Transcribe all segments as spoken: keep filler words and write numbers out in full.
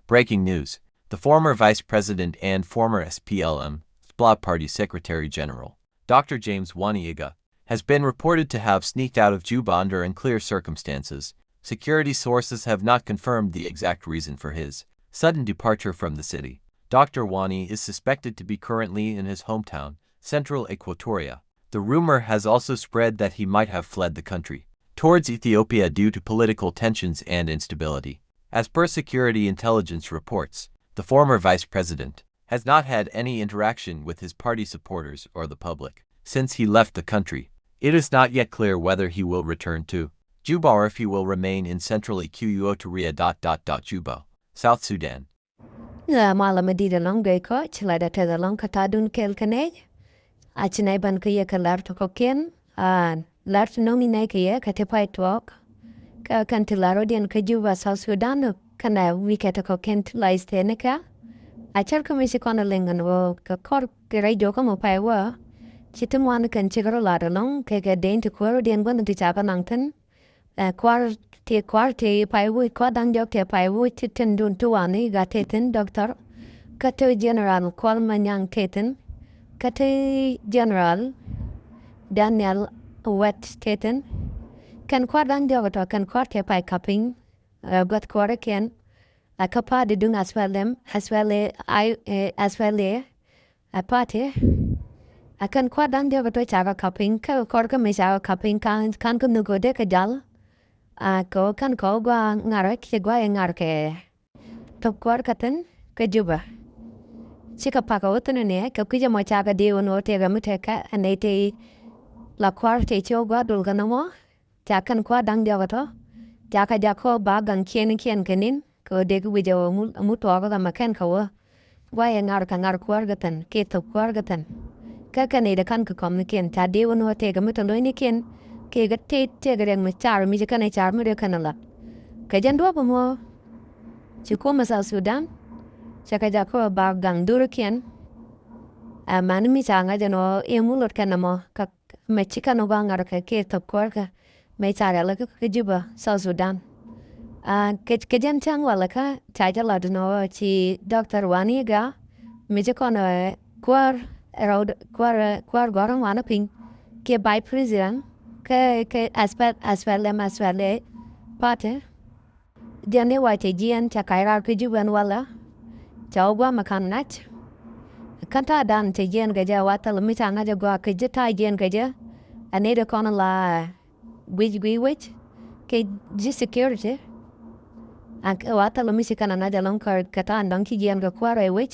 Breaking news. The former vice president and former S P L M, S P L M Party Secretary General, Doctor James Wani Igga, has been reported to have sneaked out of Juba under unclear circumstances. Security sources have not confirmed the exact reason for his sudden departure from the city. Doctor Wani is suspected to be currently in his hometown, Central Equatoria. The rumor has also spread that he might have fled the country towards Ethiopia due to political tensions and instability. As per security intelligence reports, the former vice president has not had any interaction with his party supporters or the public since he left the country. It is not yet clear whether he will return to Juba or if he will remain in Central Equatoria. Dot dot dot Juba, South Sudan. Ɛ malɛ mi di̱i̱t ɛlɔ̱ŋ gɛy kɔc, latdɛ tɛth ɛlɔ̱ŋ kä ta̱a̱dun kɛl kä nɛy. A ci nɛy ban kä yɛ kɛ la̱r ti kɔ̱kiɛn, a la̱r ti no̱ŋ ni nɛy kɛ yɛ kɛ ti pay tuɔɔk. Kä kɛn ti la̱r rɔ̱diɛn kä Juba, South Sudan, kɛnɛ wi̱i̱ kɛ ti kɔ̱kiɛn ti la i̱ thɛɛni kɛ. A cär kä mi ci kɔn ɛ liŋ ɛn ɣöö kɛ kɔr kɛ rɛy jɔkä mɔ pay wä. Ci ti muan kɛn cikɛ rɔ la̱r ɛlɔ̱ŋ kɛ kɛ deny ti kuäär rɔ̱diɛn gua̱n ti ca kɛ naŋ thi̱n. Ɛ, kua̱r ti, kua̱r ti pay wi̱c, kua̱r da̱ŋ diɔ̱k ti pay wi̱c ti tin dun ti Wani Igga ti thi̱n, Doctor. Kä ti General Kuol Manyang ti thi̱n. Kä ti General Daniel Wet ti thi̱n. Kɛn kua̱r da̱ŋ diɔ̱k tɔ kɛn kua̱r ti pay ka̱piny, ɛ, gua̱th kuɔ̱rikiɛn. Ɛ, kä pa̱a̱t di duŋ S P L M, S P L A, I, ɛ, S P L A. Ɛ party. Ɛ kɛn kua̱r da̱ŋ diɔ̱k ɛ tɔ cakɛ ka̱p piny, kä kɔr kä mi cakɛ ka̱p piny, ka̱n, ka̱n kä nhök kɛ dee kɛ jal. Ɛ kɛ ɣöö kɛn kɛ ɣöö gua ŋa̱rä kiɛ gua yɛ ŋa̱r kɛ thop kuäär kä thi̱n kä Juba. Cikɛ pakä wä thi̱n ni kɛ kui̱cä mɔ cakɛ dee wä ni wä tëëkɛ mi tëëkɛ ɛ nɛy tëë la kua̱r tëë ci wä gua dol kɛ nɔmɔ. Ca kɛn kua̱r da̱ŋ diɔ̱k ɛ tɔ. Ca kɛ jak kä ba gaŋ kiɛn kiɛn kɛ ni̱n kɛ ɣöö dee kɛ wi̱c ɛ ɣöö mu, mu tuɔɔkä kɛ mɛ kɛn kɛ wä. Guayɛ ŋa̱r kɛ ŋa̱r kuäär kɛ thi̱n kiɛ thop kuäär kɛ thi̱n. Kä kɛn i̱ dee ka̱n kɛ kɔm ni kiɛn ca dee wä ni wä tëëkɛ mi te lo̱c ni kiɛn. Kiɛ kɛ tëë tëëkɛ riɛk mi car mi ci kɛn ɛ car mi dee kɛn ɛ lat. Kɛ jɛn duɔ̱ɔ̱p ɛmɔ ci kumɛ South Sudan. Cɛ kɛ jak kä ba gaŋ dhurikiɛn. Ɛ mani mi ca ŋa̱c ɛn ɣöö i̱ mu lot kɛn ɛmɔ kä mɛ ci kɛn ɛ gɔaa ŋa̱r kɛ kiɛ thop kuäär kɛ. Mëë ca rialikä kä Juba, South Sudan. Aa, kɛ, kɛ jɛn cäŋ walɛ kä ca jɛ lat ni ɣöö ci Doctor Wani Igga mi ci kɔn ɛ kuäär rɛw, kuäär, kuäär gɔ̱rä ŋuan piny kiɛ vice president kä, kä S P L, S P L M, S P L A party. Jɛn i̱ wa cɛ jiɛɛn ca kac raar kä Juba ɛn walɛ. Ca wä gua̱a̱m ɛ ka̱n ŋa̱c. Kän ta̱a̱dan cɛ jiɛɛn kɛ jɛ wa thil mi ca ŋa̱c ɛ gɔaa kɛ ji̱ ta̱a̱ jiɛɛn kɛ jɛ. Ɛ nɛy dee kɔn la guic guic wec kɛ ji̱ security. An kɛ wa thil mi ci kɛn a ŋa̱c ɛlɔ̱ŋ kɛ, kɛ ta̱a̱n dɔ̱ŋ ci jiɛɛn kɛ kuäär rɛy wec.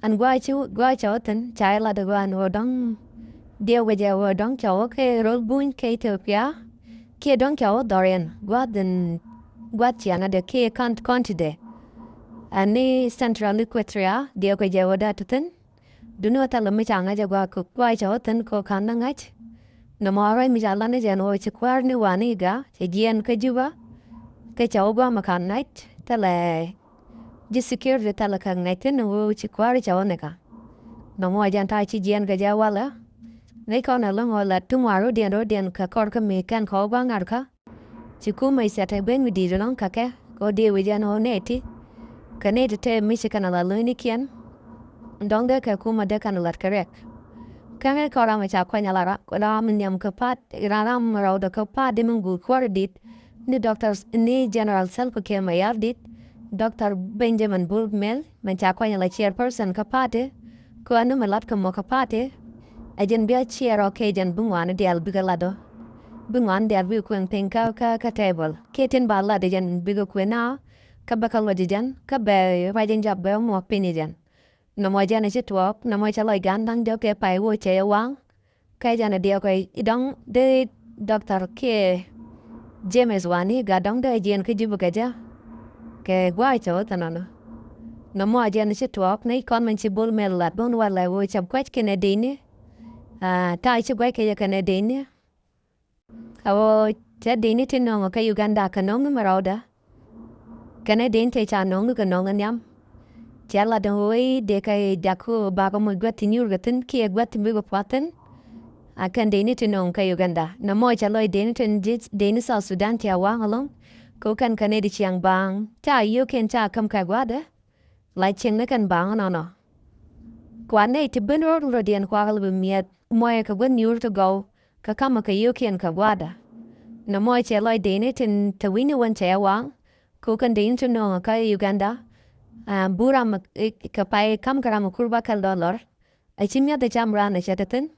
An gua̱a̱ ci, gua̱a̱ cɛ wä thi̱n ca jɛ lat ɛ gɔaa ɛn ɣöö dɔ̱ŋ diɛw kɛ jɛ ɣöö dɔ̱ŋ cɛ wä kɛ rol buny kɛ Ethiopia. Kiɛ dɔ̱ŋ ca wä dhɔriɛn gua̱a̱th in gua̱a̱th ciaŋädɛ kiɛ kɔn, kɔn tidɛ. Ɛn ni Central Equatoria diɛw kɛ jɛ ɣöö dee a ti thi̱n. Duni wä thilɛ mi ca ŋa̱c ɛ gua̱a̱k kɛ kuay ca wä thi̱n kɛ ɣöö ka̱n ni ŋa̱c. Nɔmɔ ruac mi ca lat ni jɛ ɛn ɣöö ci kuäär ni Wani Igga cɛ jiɛɛn kä Juba. Kä ca wä gua̱a̱k mi ka̱n ŋa̱c thilɛ ji̱ security thilɛ kɛ ŋa̱c thi̱n ni ɣöö ci kuäär ca wä ni kä. Nɔmɔ jɛn ta̱a̱ ci jiɛɛn kɛ jɛ walɛ. Ŋäc kɔn ɛlɔ̱ŋ ɣöö la ti ŋuan rɔ̱diɛn rɔ̱diɛn kɛ kɔr kä mi kɛn kɛ wä gua̱a̱k ŋa̱r kä. Ci kumɛ cɛ te ben mi di̱i̱t ɛlɔ̱ŋ kä kɛ kɛ ɣöö dee wi̱c ɛn ɣöö nɛy ti. Kɛ nɛy ti te mi ci kɛn a la lo̱cnikiɛn. Dɔ̱ŋ dee kɛ kumɛ dee kɛn a lat kɛ riɛk. Kä ŋäc kɔn ram mi ca kuany a la ram, ram mi nhiam kɛ pa̱a̱t, ram, ram mi rɛwdɛ kɛ pa̱a̱t di mi guur kuäär di̱t. Ni Doctor, ni General Salva Kiir Mayardit, Doctor Benjamin Bol Mel, mɛn ca kuany la chairperson kä party, kɛ ɣän ni mi lat kɛ mɔ kä party, ɛ jɛn bia chair ɔ kɛ jɛn bi ŋuan diaal bikɛ lat ɔ. Bi ŋuan diaal bikɛ kueŋ piny kä, kä, kä table. Kiɛ tin ba lat ɛ jɛn bikɛ kueŋ na, kä bɛ kä luɔc ɛ jɛn, kä bɛ ruac in jɔak bɛ muɔk piny ɛ jɛn. Nɔmɔ jɛn ɛ ci tuɔɔk, nɔmɔ cɛ lɔc gan da̱ŋ diɔ̱k kɛ pay wä cɛ yɛ waŋ. Kɛ jɛn a diɛw kɛ i̱ dɔ̱ŋ dee Doctor kiɛ James Wani Igga dɔ̱ŋ dee jiɛn kä Juba kɛ jɛ. Kɛ gua̱a̱c cɛ wä thi̱n nɔnɔ. Nɔmɔ a jɛn ci tuɔɔk ni kɔn min ci Bol Mel lat bä wun walɛ wä cɛ gua̱c kɛnɛ dini. Aa, ta̱a̱ ci gua̱c kɛ jɛ kɛnɛ dini. Ɛ wä cɛ dini ti nɔŋ kɛ Uganda kɛ nɔŋ mi rɔɔdɛ. Kɛnɛ den tëë ca nɔŋni kɛ nɔŋ nhiam. Cɛ lat ɛn ɣöö i̱ dee kɛ jak ɣöö bakɛ moc gua̱th ti nyuur kɛ thi̱n kiɛ gua̱th ti bikɛ puath thi̱n. A kɛn deni ti nɔŋ kɛ Uganda nɔmɔ cɛ lɔc deni tin ji̱ deni South Sudan cɛ waŋ ɛlɔ̱ŋ. Kɛ ɣöö kɛn kɛ nɛy ti ciaŋ baaŋ ca yio̱o̱kiɛn ca käm kɛ gua̱a̱dɛ. la cieŋ ni kɛn baŋ nɔnɔ. Kuan nɛy ti ben rot rot yɛn kuak lɛ bi miɛt mɔyɛ kɛ gua̱n nyuur ti gɔw kɛ kamɛ kɛ yio̱o̱kiɛn kɛ gua̱a̱dä. Nɔmɔ cɛ lɔc deni tin te wi̱ni wän cɛ waŋ. Ku kɛn deni ti nɔŋ kä Uganda. Bur ram kɛ pay kam kɛ ram kur ba kɛl dɔlɔr. A ci miɛth cam ran a cɛ te thin.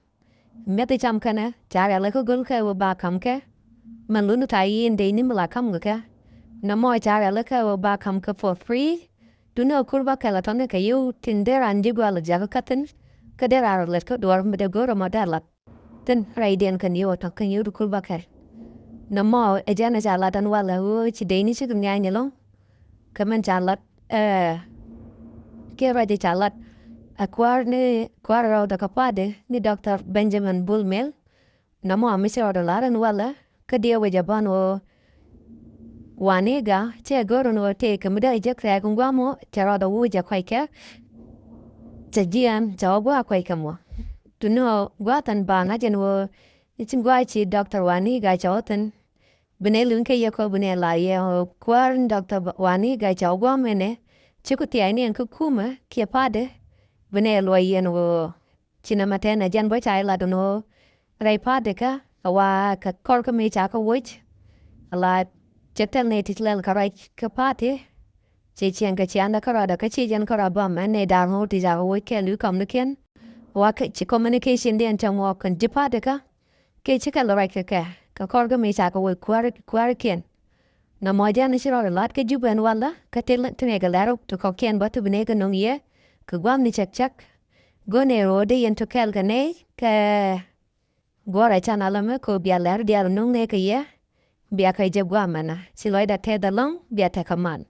Miɛth cam kɛnɛ ca rialikä go̱l kɛ wä ba kam kɛ. Mɛn luni ta yin deni mi la kam kɛ. Nɔmɔ ca rialikä wä ba kam kɛ for free. Duni a kur ba kɛl a tɔni kɛ yiw tin dee ran ji̱ gual a jiakä kä thin. Kä dee ran rɔ lɛt kä duɔr mi dee go̱r mɔ dee lat. Thin rɛydiɛn kɛn yio̱w a tɔk kɛn yio̱w ti kul bäkɛl. Nɔmɔ ɛ jɛn ɛ ca lat ɛn walɛ ɣöö ci deyni cikɛ nhiany ɛlɔ̱ŋ. Kɛ mɛn ca lat ɛ kiɛ ruac ɛ ca lat ɛ kuäär ni kuäär rɛwdɛ kɛ pa̱a̱tdɛ ni Doctor Benjamin Bol Mel. Nɔmɔ mi ci rɔɔdɛ lar ɛn walɛ kä diɛ wec ɛ bän ɣöö Wani Igga cɛ go̱r ɛn ɣöö tëëkɛ mi dee jek thɛɛk in gua̱a̱mɔ cɛ rɔɔdɛ wuc ɛ kuackɛ. Cɛ jiɛɛn cɛ wä gua̱a̱ kuackɛ mɔ. Tuni ɣöö gua̱a̱th ɛn ba ŋa̱c ɛn ɣöö i̱ ci gua̱a̱ ci Doctor Wani Igga cɛ wä thi̱n. Bi nɛ luny kä yɛ kɔ bi nɛ la yɛ ɣöö kuäär in Doctor Wani Igga cɛ wä gua̱a̱m ɛnɛ. Ci ku thia̱a̱cni ɛn kä kumɛ kiɛ pa̱a̱tdɛ bi nɛ luɔc yɛn ɣöö ci nɛmɛ tɛn ɛ jɛn bä ca ilat ɛn ɣöö rɛy pa̱a̱tdɛ kä a wa kɛ kɔr kä mi ca kä woc. A la cɛ thil nɛy ti ci lɛl kä ruac kä pa̱a̱tdɛ. Ci ciɛŋ kɛ ciandä kä ruaadä kä ci jɛn kä ruaad bä mɛn nɛy da̱r ŋo̱o̱r ti ca kä woc kɛɛl wi̱i̱ communication. Wa kɛ ci communication diɛn cɛ ŋuɔk kɛn ji̱ pa̱a̱tdɛ kä. Kɛ ci kɛl ruac kɛ kɛ kɛ kɔr kä mi ca kä woc kuäär kuäärkiɛn. Nɔmɔ jɛn ci rɔɔdɛ lat kä Jubɛ ɛn walä kä ti ti nɛ kɛ lɛr ti kɔ̱kiɛn bä ti bi nɛ kɛ no̱ŋ yɛ kɛ gua̱a̱mni cäk cäk. Go̱o̱nɛ ro̱o̱dɛ yɛn ti kɛɛl kɛ nɛy kɛ guɔ̱rɛ can alä mi ko̱ bia lɛr diaal no̱ŋ nɛ kɛ yɛ. Bia kɛ jɛ gua̱a̱mɛnä ci lɔcdä tɛth ɛlɔ̱ŋ bia tekɛ mal.